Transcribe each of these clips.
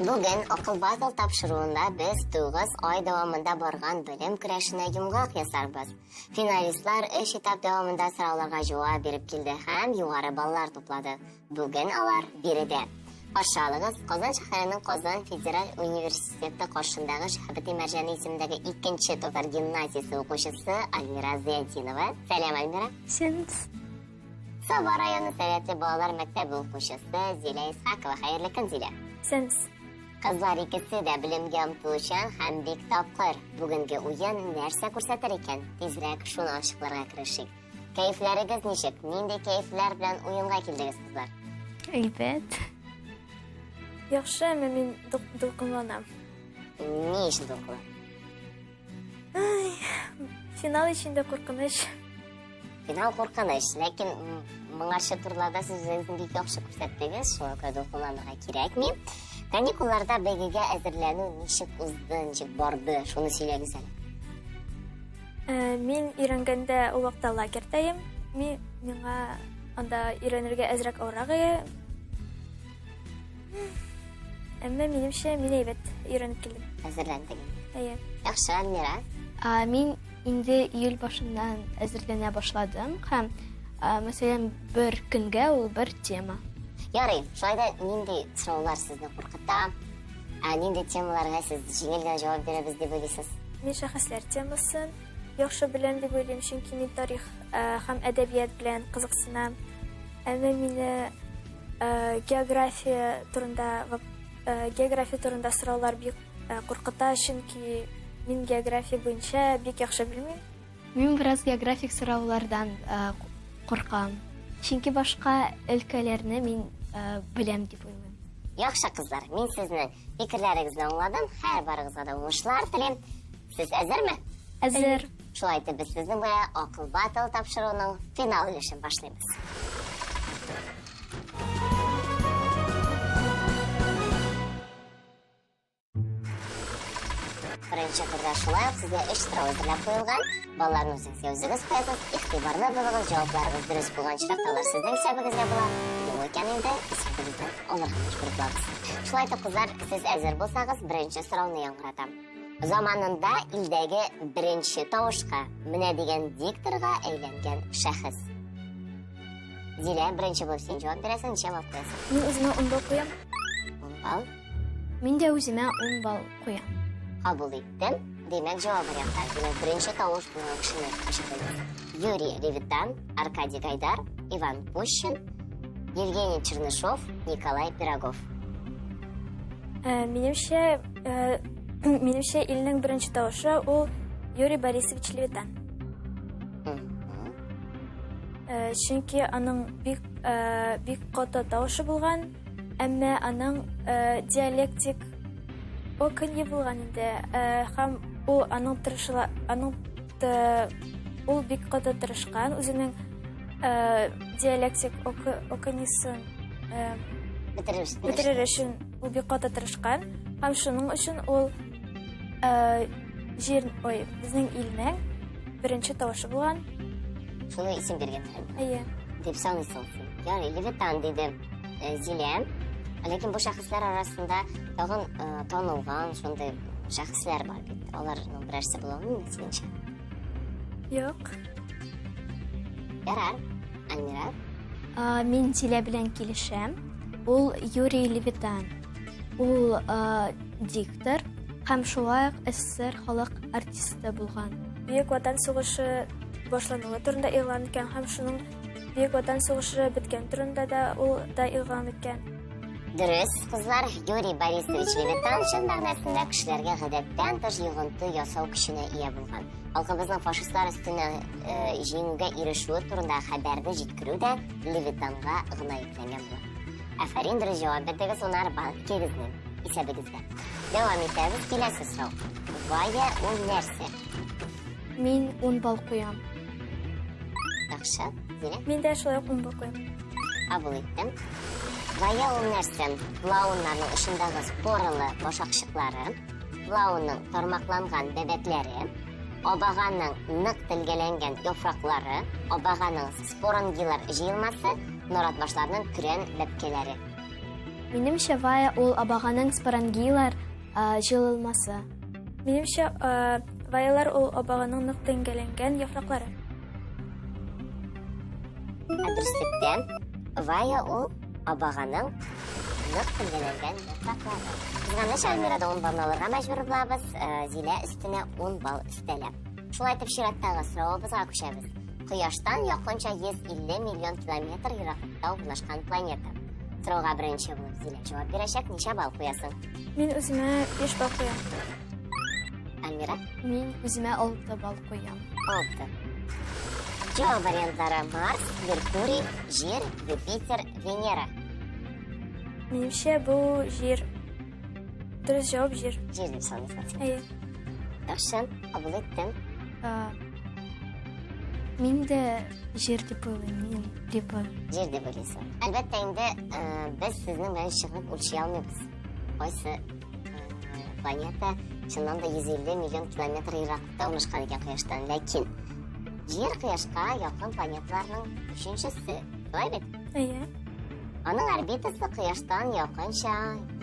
Бүген Акыл Батл тапшыруында без 9 ай дәвамында барган белем көрәшенә йомгак ясарбыз. Финалистлар өч этап дәвамында сорауларга җавап биреп килде һәм югары баллар туплады. Бүген алар биредә. Каршы алыгыз, Казан шәһәренең Казан федераль университеты каршындагы Шәһабетдин Мәрҗани исемендәге икенче татар гимназиясе укучысы Альмира Зыятдинова. Сәлам, Альмира. Исәнмесез. Саба районы Сәләтле балалар мәктәбе укучысы Зилә Исхакова. Хәерле көн, Зилә. Исәнмесез. Кызлар икесе дә белемгә омтылучан һәм бик тапкыр. Бүгенге уен нәрсә күрсәтер икән? Тизрәк шуны ачыкларга керешик. Кәефләрегез ничек? Нинди кәефләр белән уенга килдегез, кызлар? Әйбәт. Яхшы, әмма мин дулкынланам. Ни өчен дулкынлан? Ай, финал өчен дә куркыныч. Финал куркыныч, ләкин моңарчы турларда сез үзегезне бик яхшы күрсәттегез, шуңа күрә дулкынланырга кирәкми. Каникулларда бәйгегә әзерләнү ничек узды, ничек барды, шуны сөйләгез әле. Э, мин өйрәнгәндә ул вакытта лагерьдәем. Мин миңа анда өйрәнергә әзрәк авыррак иде. Әмма минемчә, мин әйбәт өйрәнеп килдем. Әзерләндең. Әйе. Яхшы, Альмира. Мин инде июль башыннан әзерләнә башладым һәм, мәсәлән, бер көнгә ул бер тема. Ярый, шулай да нинди сораулар сезне куркыта? Ә нинди темаларга сез җиңел генә җавап бирәбез дип уйлыйсыз? Мин шәхесләр темасын яхшы беләм дип уйлыйм, чөнки мин тарих һәм әдәбият белән кызыксынам. Әмма мине география турында география турында сораулар бик куркыта, чөнки мин география буенча бик яхшы белмим. Мин бераз географик сораулардан куркам. Чөнки башка өлкәләрне мин беләм дип уйлыйм. Яхшы, кызлар, мин сезнең фикерләрегезне аңладым. Һәр барыгызга да уңышлар телим. Сез әзерме? Әзер. Шулай итеп, без сезнең белән Акыл Батл тапшыруының финал өлешен башлыйбыз. Беренче турда шулай ук сезгә өч сорау әзерләп куелган. Балларны үзегезгә үзегез куясыз. Игътибарлы булыгыз, җавапларыгыз дөрес булган очракта алар сезнең исәбегезгә була. Юк икән инде, исәбегездән алырга мәҗбүр булабыз. Шулай итеп, кызлар, сез әзер булсагыз, беренче сорауны яңгыратам. Заманында илдәге беренче тавышка, менә дигән дикторга әйләнгән шәхес. Зилә, беренче булып син җавап бирәсең, ничә балл куясың? Мин үземә 10 балл куям. 10 балл. Мин дә үземә 10 балл куям. Кабул иттем. Димәк, җавап бер якта. Димәк, беренче тавыш булган кешене ачыклыйбыз. Юрий Левитан, Аркадий Гайдар, Иван Пущин, Евгений Чернышов, Николай Пирогов. Э, минемчә, э, минемчә илнең беренче тавышы ул Юрий Борисович Левитан. Э, чөнки аның бик бик каты тавышы булган. Әмма аның э, диалектик оконье булган инде. Э, һәм ул аның тырышыла, аның ул бик каты тырышкан үзенең э, диалектик оконьесын бетерер өчен ул бик каты тырышкан. Һәм шуның өчен ул җир, ой, безнең илнең беренче тавышы булган. Шуны исем биргәннәр. Әйе. Дип саныйсың син. Ярый, Левитан диде э, Зилә. Ләкин бу шәхесләр арасында тагын э, танылган шундый шәхесләр бар бит. Аларның берәрсе була алмыймы синеңчә? Юк. Ярар. Альмира. Мин Зилә белән килешәм. Ул Юрий Левитан. Ул диктор һәм шулай ук СССР халык артисты булган. Бөек Ватан сугышы башлануы турында игълан иткән һәм шуның Бөек Ватан сугышы беткән турында да ул да игълан иткән. Дөрес, кызлар, Юрий Борисович Левитан чын мәгънәсендә кешеләргә гадәттән тыш йогынты ясау көченә ия булган. Халкыбызның фашистлар өстенә э, җиңүгә ирешүе турында хәбәрне җиткерү дә Левитанга гына йөкләнгән була. Афәрин, дөрес җавап бирдегез, унар балл икегезнең исәбегездә. Дәвам итәбез, киләсе сорау. Вая ул нәрсә? Мин 10 балл куям. Яхшы, Зилә. Мин дә шулай ук 10 балл куям. Кабул иттем. Вая ул нәрсә? Плауннарның очындагы споралы башакчыклары, плаунның тармакланган бәбәкләре, абаганың нык телгәләнгән яфраклары, абаганың спорангилар җыелмасы, наратбашларның көрән бәбкәләре. Минемчә, вая ул абаганың спорангийлар җылылмасы. Минемчә, ваялар ул абаганың нык тәңгәләнгән яфраклары. Ә дөреслектә, вая ул абаганың нык тәңгәләнгән яфраклары. Кызганыч, Альмирада 10 баллны алырга мәҗбүр булабыз. Зилә өстенә 10 балл өстәлә. Шулай итеп, чираттагы соравыбызга күчәбез. Кояштан якынча 150 миллион километр ераклыкта урнашкан планета. Сорауга беренче булып Зилә җавап бирәчәк. Ничә балл куясың? Мин үземә 5 балл куям. Альмира? Мин үземә 6 балл куям. 6. Җавап вариантлары Марс, Меркурий, Җир, Юпитер, Венера. Минемчә, бу Җир. Дөрес җавап Җир. Җир дип саныйсың син. Әйе. Яхшы, кабул иттем. Мин дә Җир дип уйлыйм, мин либо. Җир дип уйлыйсың. Әлбәттә инде, без сезнең белән чыгып үлчи алмыйбыз. Кайсы планета чыннан да 150 миллион километр ераклыкта урнашкан икән Кояштан. Ләкин Җир Кояшка якын планеталарның өченчесе. Шулай бит? Әйе. Аның орбитасы Кояштан якынча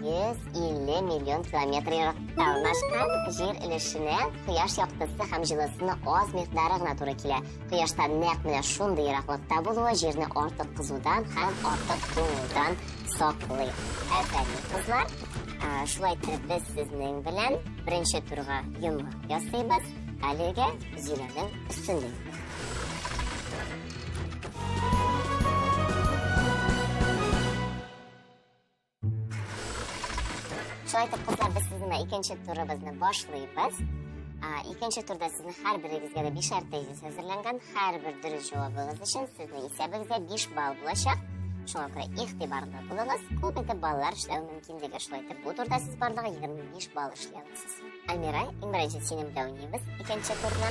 150 миллион километр ераклыкта урнашкан. Җир өлешенә Кояш яктысы һәм җылысының аз микъдары гына туры килә. Кояштан нәкъ менә шундый ераклыкта булуы Җирне артык кызудан һәм артык туңудан саклый. Афәрин, кызлар! Шулай итеп, без сезнең белән беренче турга йомгак ясыйбыз. Әлегә Зиләнең өстенлеге. Шулай итеп, кызлар, без сезнең белән икенче турыбызны башлыйбыз. Икенче турда сезнең һәрберегезгә дә бишәр тезис әзерләнгән. Һәрбер дөрес җавабыгыз өчен сезнең исәбегездә 5 балл булачак. Шуңа күрә игътибарлы булыгыз. Күп итеп баллар эшләү мөмкинлеге. Шулай итеп, бу турда сез барлыгы 25 балл эшли аласыз. Альмира, иң беренче синең белән уйныйбыз. Икенче турны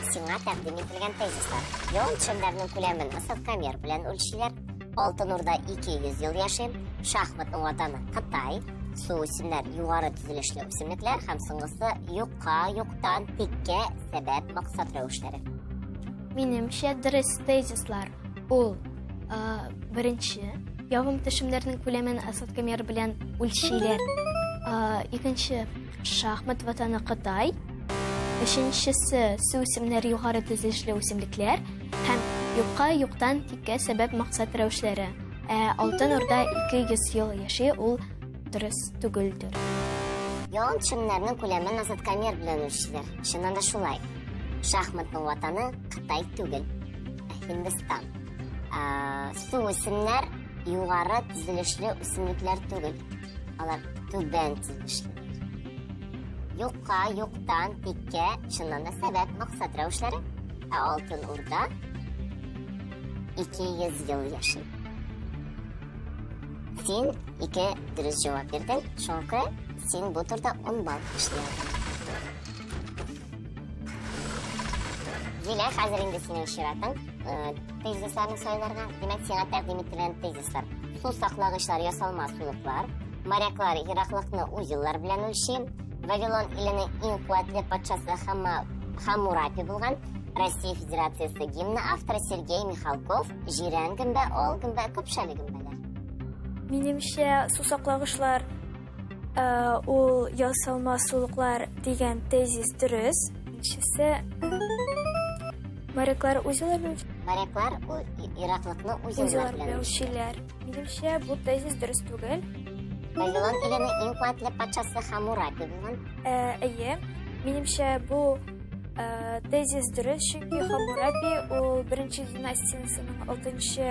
сиңа тәкъдим ителгән тезислар. Яуын төшемнәрнең күләмен высокомер белән үлчиләр. Алтын Урда 200 ел яши. Шахматның ватаны Кытай. Су үсемнәр югары төзелешле үсемлекләр һәм соңгысы юкка, юктан, тиккә, сәбәп, максат рәвешләре. Минемчә, дөрес тезислар ул беренче явым төшемнәрнең күләмен осадкомер белән үлчиләр. Икенче шахмат ватаны Кытай. Өченчесе су үсемнәр югары төзелешле үсемлекләр һәм юкка, юктан, тиккә, сәбәп, максат рәвешләре. Ә Алтын Урда 200 ел яши, ул дөрес түгелдер. Явым төшемнәрнең күләмен осадкомер белән үлчиләр. Чыннан да шулай. Шахматның ватаны Кытай түгел, ә Һиндстан. Су үсемнәр югары төзелешле үсемлекләр түгел. Алар түбән төзелешле. Юкка, юктан, тиккә, чыннан да сәбәп, максат рәвешләре. Ә Алтын Урда 200 ел яши. Син ике дөрес җавап бирдең, шуңа күрә син бу турда 10 балл эшли алдың. Зилә, хәзер инде синең чиратың. Тезисларны сайларга. Димәк, сиңа тәкъдим ителгән тезислар. Су саклагычлар ясалма сулыклар. Моряклар ераклыкны узеллар белән үлчи. Вавилон иленең иң куәтле патшасы Хаммурапи булган. Россия Федерациясе гимны авторы Сергей Михалков. Җирән гөмбә, ал гөмбә, көпшәле гөмбәләр. Минемчә, су саклагычлар ул ясалма сулыклар дигән тезис дөрес. Икенчесе, моряклар узеллар белән Моряклар ераклыкны узеллар узеллар белән белән үлчиләр. үлчиләр. Минемчә, бу тезис дөрес түгел. Вавилон иленең иң куәтле патшасы Хаммурапи булган. Әйе, минемчә, бу тезис дөрес, чөнки Хаммурапи ул беренче династиясенең алтынчы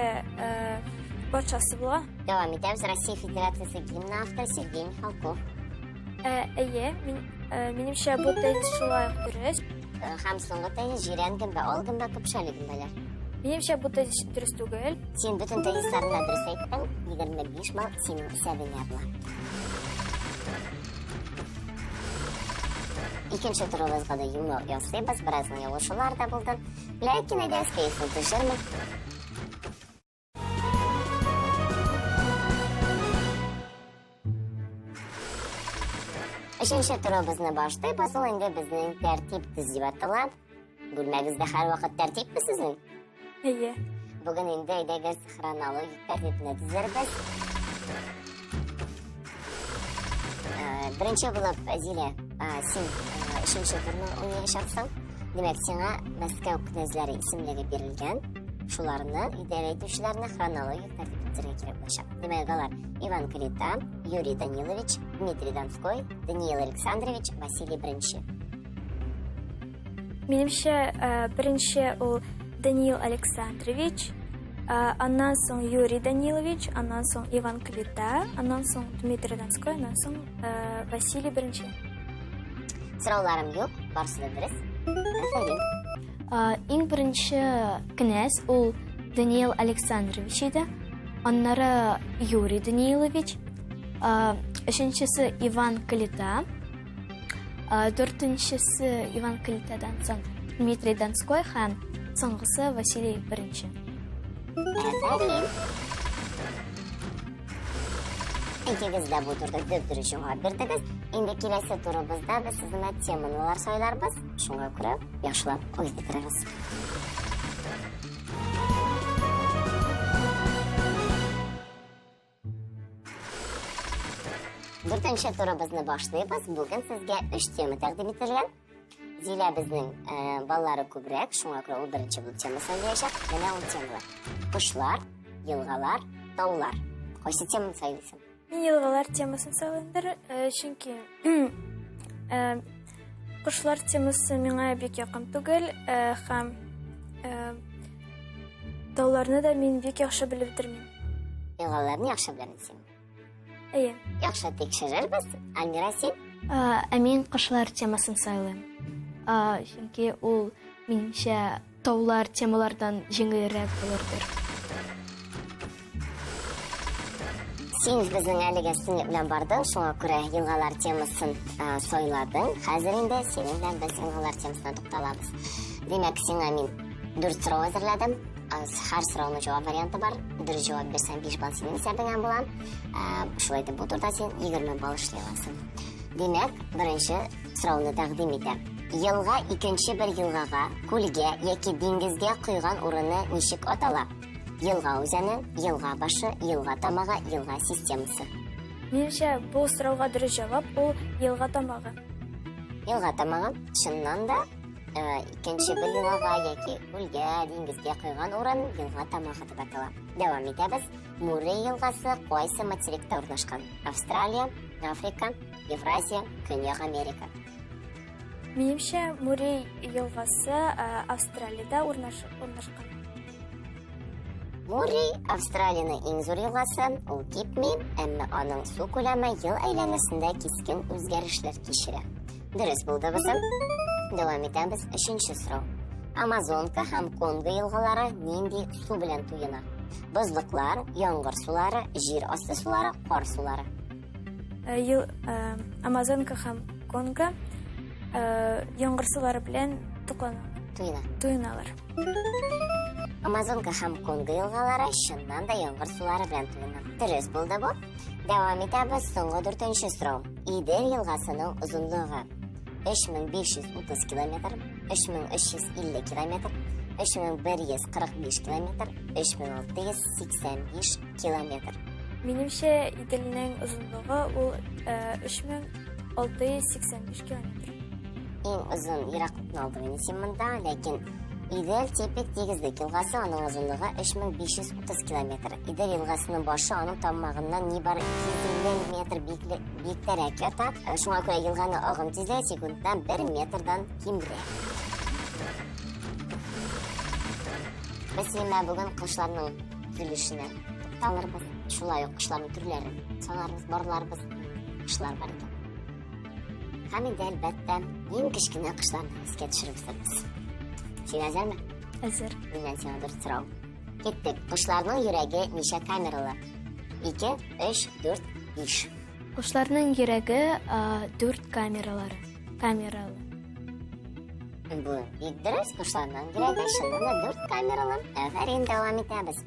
патшасы була. Дәвам итәбез. Россия Федерациясе гимны авторы Сергей Михалков. Әйе, минемчә, бу тезис шулай ук дөрес. Һәм соңгы тезис җирән гөмбә, ал гөмбә, көпшәле гөмбәләр. Минемчә, бу тезис дөрес түгел. Син бөтен тезисларны да дөрес әйттең. 25 балл синең исәбеңә була. Икенче турыбызга да йомгак ясыйбыз. Бераз гына ялгышулар да булды. Ләкин әйдәгез кәефне төшермик. Өченче турыбызны башлыйбыз. Ул инде безнең тәртип төз дип атала. Бүлмәгездә һәрвакыт тәртипме сезнең? Әйе. Бүген инде әйдәгез хронологик тәртипне төзербез. Беренче булып, Зилә, син өченче турны уйнаячаксың. Димәк, сиңа Мәскәү князьләре исемлеге бирелгән. Шуларны идарә итүчеләрне хронологик тәртиптә тезергә кирәк булачак. Димәк, алар Иван Калита, Юрий Данилович, Дмитрий Донской, Даниил Александрович, Василий I. Минемчә, беренче ул Даниил Александрович, аннан соң Юрий Данилович, аннан соң Иван Калита, аннан соң Дмитрий Донской, аннан соң Василий I. Сорауларым юк, барысы да дөрес. Афәрин. Иң беренче князь ул Даниил Александрович иде. Аннары Юрий Даниилович, өченчесе Иван Калита, дүртенчесе Иван Калитадан соң Дмитрий Донской һәм соңгысы Василий I. Афәрин. Икегез дә бу турда дөп-дөрес җавап бирдегез. Инде киләсе турыбызда без сезнең темалар сайларбыз. Шуңа күрә яхшылап уйлап бетерегез. Дүртенче турыбызны башлыйбыз. Бүген сезгә өч тема тәкъдим ителгән. Зилә безнең баллары күбрәк, шуңа күрә ул беренче булып тема сайлаячак. Менә ул темалар. Кошлар, елгалар, таулар. Кайсы теманы сайлыйсың? Мин елгалар темасын сайлыймдыр, чөнки кошлар темасы миңа бик якын түгел, һәм тауларны да мин бик яхшы белеп бетермим. Елгаларны яхшы беләм син. Әйе. Яхшы тикшерербез. Альмира, син? Ә мин кошлар темасын сайлыйм. Чөнки ул минемчә таулар темалардан җиңелрәк булырдыр. Син безнең әлегә синең белән бардың, шуңа күрә елгалар темасын сайладың. Хәзер инде синең белән без елгалар темасына тукталабыз. Димәк, сиңа мин 4 сорау әзерләдем. Һәр сорауның җавап варианты бар. Дөрес җавап бирсәң 5 балл синең исәбеңә була. Шулай итеп бу турда син 20 балл эшли аласың. Димәк, беренче сорауны тәкъдим итәм. Елга икенче бер елгага, күлгә яки диңгезгә койган урыны ничек атала? Елга үзәне, елга башы, елга тамагы, елга системасы. Минемчә, бу сорауга дөрес җавап ул елга тамагы. Елга тамагы, чыннан да, икенче бер елгага яки күлгә, диңгезгә койган урын елга тамагы дип атала. Дәвам итәбез. Муррей елгасы кайсы материкта урнашкан? Австралия, Африка, Евразия, Көньяк Америка. Минемчә, Муррей елгасы Австралиядә урнашкан. Муррей Австралиянең иң зур елгасы, ул кипми, әмма аның су күләме ел әйләнәсендә кискен үзгәрешләр кичерә. Дөрес булды бусы. Дәвам итәбез. Өченче сорау. Амазонка һәм Конго елгалары нинди су белән туена? Бозлыклар, яңгыр сулары, җир асты сулары, кар сулары. Амазонка һәм Конго яңгыр сулары белән туклана. Туена. Туеналар. Амазонка һәм Конго елгалары чыннан да яңгыр сулары белән туена. Дөрес булды бу. Дәвам итәбез. Соңгы дүртенче сорау. Идел елгасының озынлыгы 3530 километр, 3350 километр, 3145 километр, 3685 километр. Минемчә, Иделнең озынлыгы ул 3685 километр. Иң озын ераклыкны алдым инде син монда, ләкин Идел типик тигезлек елгасы, аның озынлыгы 3530 километр. Идел елгасының башы аның тамагыннан нибары 250 метр биектәрәк ята. Шуңа күрә елганың агым тизлеге секундта 1 метрдан кимрәк. Без синең бүген кошларның төзелешенә тукталырбыз. Шулай ук кошларның төрләрен санарбыз, барларбыз. Кошлар бар икән. Һәм инде әлбәттә иң кечкенә кошларны искә төшереп үтәрбез. Син әзерме? Әзер. Миннән сиңа бер сорау. Киттек. Кошларның йөрәге ничә камералы? 2, 3, 4, 5. Кошларның йөрәге 4 камералары. Камералы. Бу бик дөрес. Кошларның йөрәге чыннан да 4 камералы. Афәрин, дәвам итәбез.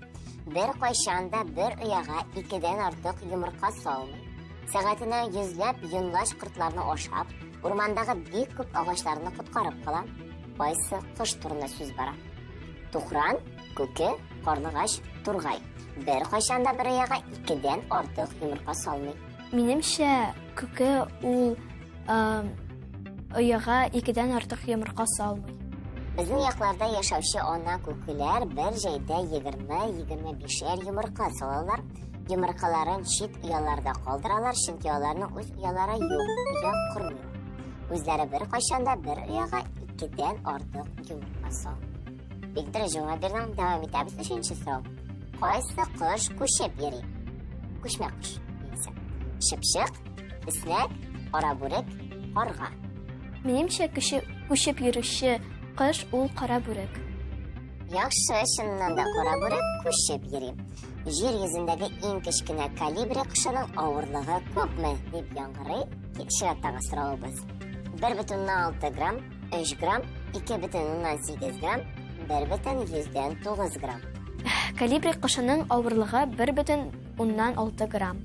Бер кайчан да бер ояга 2дән артык йомырка салмый. Сәгатенә йөзләп йонлач кортларны ашап, урмандагы бик күп агачларны коткарып кала. Кайсы кош турында сүз бара? Тукран, күке, карлыгач, тургай. Бер кайчан да бер ояга 2дән артык йомырка салмый. Минемчә, күке ул ояга икедән артык йомырка салмый. Безнең якларда яшәүче ана күкеләр бер җәйдә 20-25 йомырка салалар. Йомыркаларын чит ояларда калдыралар, чөнки аларның үз оялары юк, оя кормый. Үзләре бер кайчан да бер ояга икедән артык йомырка салмый. Бик дөрес җавап бирдең. Дәвам итәбез. Өченче сорау. Кайсы кош күчеп йөри? Күчмә кош. Чыпчык, песнәк, кара бүрек, карга. Минемчә, күчеп йөрүче кош ул кара бүрек. Яхшы, чыннан да кара бүрек күчеп йөри. Җир йөзендәге иң кечкенә колибри кошының авырлыгы күпме? дип яңгырый чираттагы соравыбыз. 1,6 грамм, 3 грамм, 2,8 грамм, 1,9 грамм. Колибри кошының авырлыгы 1,6 грамм.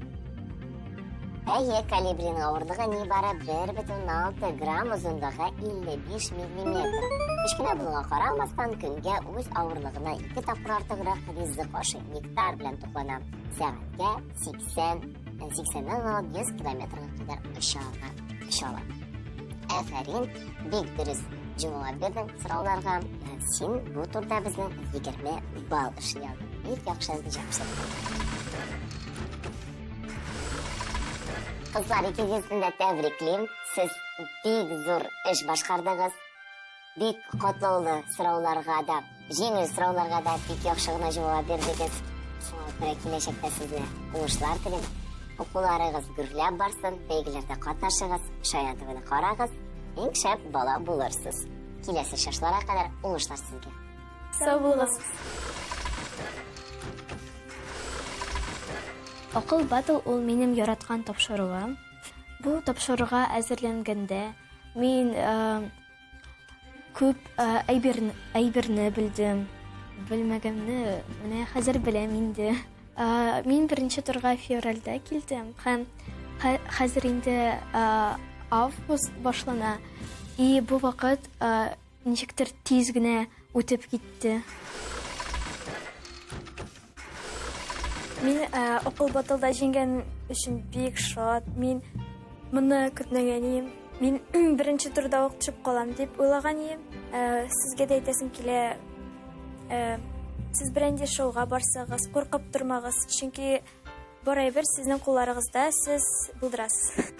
Әйе, колибриның авырлыгы нибары 1,6 грамм, озынлыгы 55 миллиметр. Кечкенә булуга карамастан, көнгә үз авырлыгына ике тапкыр артыграк ризык ашый, нектар белән туклана. Сәгатькә 80, 80-нән алып 100 километрга кадәр оча ала. Оча ала. Афәрин, бик дөрес җавап бирдең сорауларга. Син бу турда безнең 20 балл эшли алдың. Бик яхшы нәтиҗә күрсәттең. Кызлар, икегезне дә тәбриклим. Сез бик зур эш башкардыгыз. Бик катлаулы сорауларга да, җиңел сорауларга да бик яхшы гына җавап бирдегез. Шуңа күрә киләчәктә сезне уңышлар телим. Укуларыгыз гөрләп барсын, бәйгеләрдә катнашыгыз, Шаян ТВны карагыз, иң шәп бала булырсыз. Киләсе чашларга кадәр уңышлар сезгә. Сау булыгыз. Акыл батл ул минем яраткан тапшыруым. Бу тапшыруга әзерләнгәндә мин э, күп э, әйберне, әйберне белдем. Белмәгәнне менә хәзер беләм инде. Э, мин беренче турга февральдә килдем һәм хәзер инде э, август башлана. И бу вакыт э, Ничектер тиз генә үтеп китте. Мин Акыл батылда җиңгән өчен бик шат. Мин моны көтмәгән идем. Мин беренче турда ук төшеп калам дип уйлаган идем. Сезгә дә әйтәсем килә, сез берәнди шоуга барсагыз, куркып тормагыз, чөнки бар әйбер сезнең кулларыгызда, сез булдырасыз.